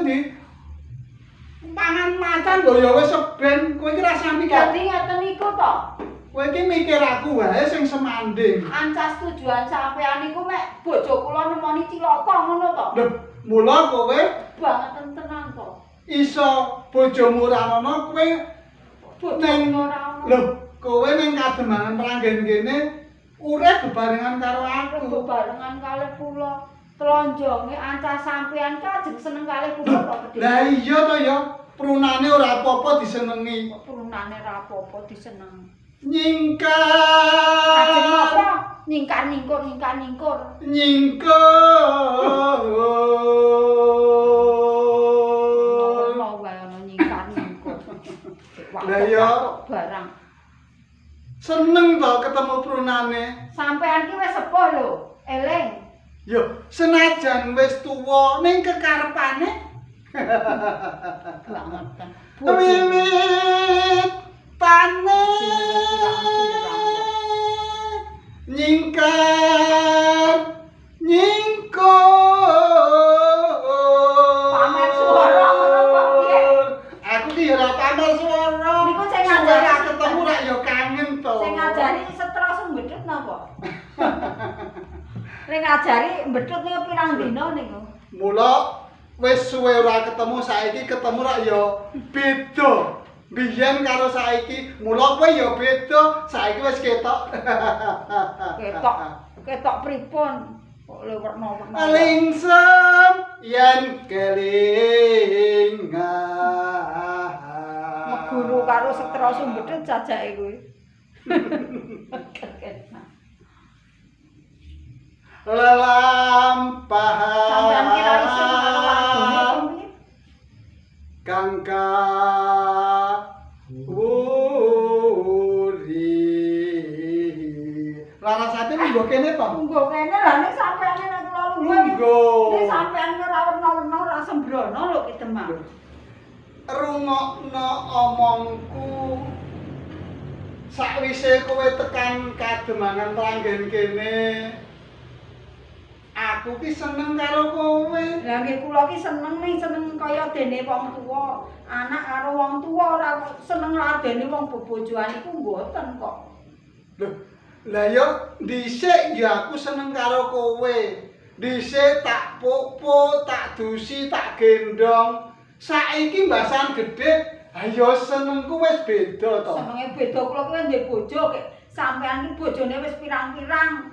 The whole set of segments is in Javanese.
di pangan macan lho ya wis ben kowe iki rasah mikir. Dadi ngeten niku to. Kowe iki mikir aku wae sing semanding. Ancas tujuan sampean niku mek bojo kula nemoni cilaka ngono to. Lho, mula kowe Banget tenan to. Iso bojomu ora ana kowe Bojomu ora ana. Lho, kowe ning Kademangan Pranggen kene urip bebarengan karo aku. Bebarengan kalih kula. Tlonjonge ancas sampean kajeng seneng kalih kula to gedhe. Lah iya to ya, prunane ora apa-apa disenengi. Prunane ora apa-apa disenengi. Nyingkar. Ajeng napa? Nyingkar nyingkur, nyingkar nyingkur. Nyingkur. Mau wae ana nyingkar nyingkur. Lah iya barang. Seneng to ketemu prunane. Sampean ki wis sepuh lho, eling. Yo, senajan wis tuwa ning kekarepane banget. Wiwit tane nyingkar nyingkur. Pamer swara ngono kok piye? Aku ki ya ora pamer swara. Niku sing ngajari ketemu rak ya kangen to. Sing ngajari setra sumbedut napa? Ning ngajari mbedut niku pirang dina niku. Mula wis suwe ora ketemu saiki ketemu rak ya beda. Biyen karo saiki, mula kowe ya beda, saiki wis ketok. Ketok, ketok pripun? Kok le werna-werna. Lingsem yen kelingan. Meguru karo setra sumbedut jajake kuwi. Lelampahan. Sampeyan ki ra iso karo wargane piye? Kang kawuri. Larasati lungguh kene to? Lungguh kene lha nek sampeyan nek kula lungguh. Lungguh. Nek sampeyan ora werna-werna ora sembrono lho ki Demang. Rungokno omongku. Sakwise kowe tekan Kademangan Pranggen kene, aku ki seneng karo kowe. Lah nggih kula ki seneng ning seneng kaya dene wong tuwa. Anak karo wong tuwa ora seneng ladene wong bebojoan iku mboten kok. Lho, lah ya dhisik ya aku seneng karo kowe. Dhisik tak pupuk, tak dusi, tak gendong. Saiki mbasan gedhe, ayo senengku wis beda to. Senenge beda kula ki ndek bojo kek sampean ki bojone wis pirang-pirang.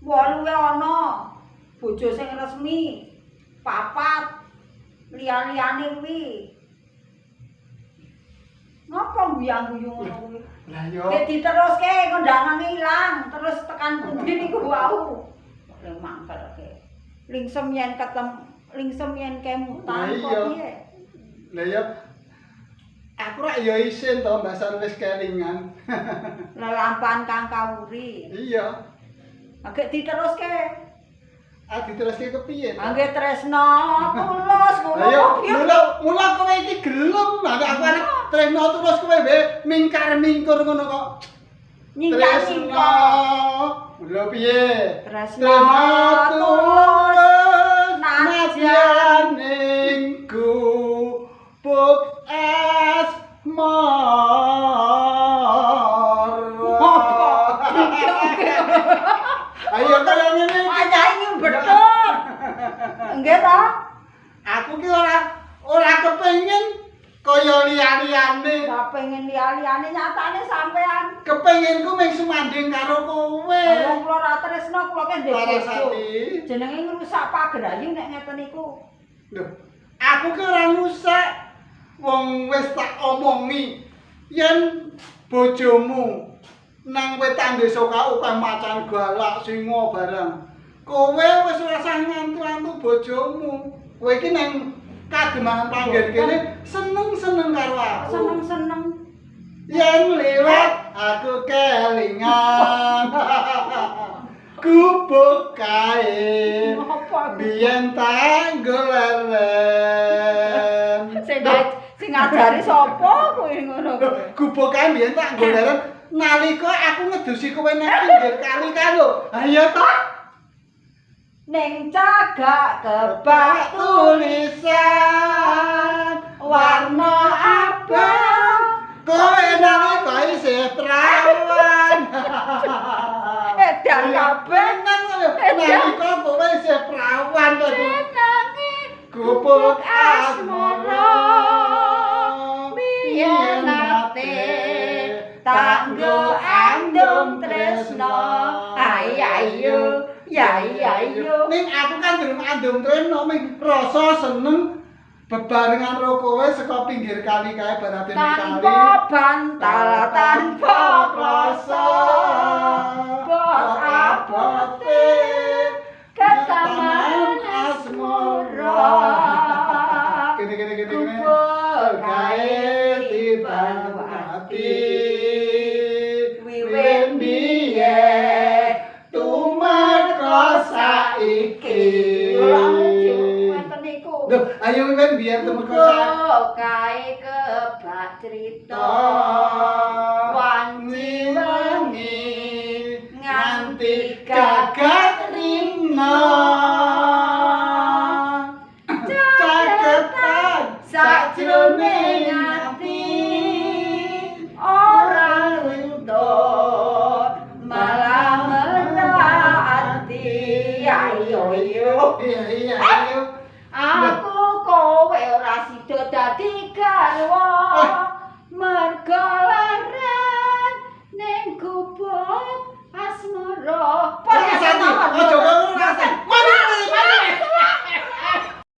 8 ana. Bojo sing resmi 4. Liya-liyane kuwi. Ngapa guyang-guyu ngono kuwi? Lah yo. Nek diteruske kondangange ilang, terus tekan pundi niku wau. Lha mangkelke. Lingsem yen ketem, lingsem yen kemutan kok piye? Lah yo. Aku rak yo isin to mbasan wis kelingan. Lelampahan kang kawuri. Iya. Agek diteruske. Ah diteruske kepiye? Angge tresno tulus ngono kok piye? Mula kowe iki gelem, nek aku arep tresno tulus kowe wae mingkar-mingkur ngono kok. Nyingkar-nyingkar. Lho piye? Tresno tulus nadyan ing gubuk asmara. Apa? Ayo kaya ngene iki. Wayahe nyumbetut. Nggih ta? Aku ki ora kepengin kaya liya-liyane. Ora pengen liya-liyane nyatane sampean. Kepenginku mung sumanding karo kowe. Wong kula ora tresno kula ki ndek bojo. Jenenge ngrusak pagrayu nek ngeten niku. Lho, aku ki ora ngrusak. Wong wis tak omongi yen bojomu nang wetan desa kaukah macan galak singa barang. Kowe wis ora usah ngantu-antu bojomu. Kowe iki nang Kademangan Pranggen kene seneng-seneng karo aku. Seneng-seneng. Yen liwat aku kelingan. Gubuk kae. Biyen tanggo leren. Sing ngajari sapa kuwi ngono kuwi? Gubuk kae biyen tanggo leren nalika aku ngedusi kowe nang pinggir kali kae lho. Ha iya to? Ning cagak kebak tulisan. Nalika kowe isih prawan to. Jenenge Gubuk asmara biyen nate tak nggo andum tresno. Ay ayo ya ayo. Ning aku kan durung andum tresno, ming rasa seneng bebarengan karo kowe saka pinggir kali kae baratene kali. Tanpa bantal tanpa kloso bos abote ketaman asmara. Kene kene kene kene. Gubuk Kae kae tiban tiban ati ati wiwit biyen tumeka saiki. Wonten niku. Duh, ayo wiwit biyen tumeka saiki. Gubuk kae kebak crita wanci Wangi nganti nganti gagat rina. Caketan sakjroning ati ora luntur malah menaati. Ayo yo. Iya.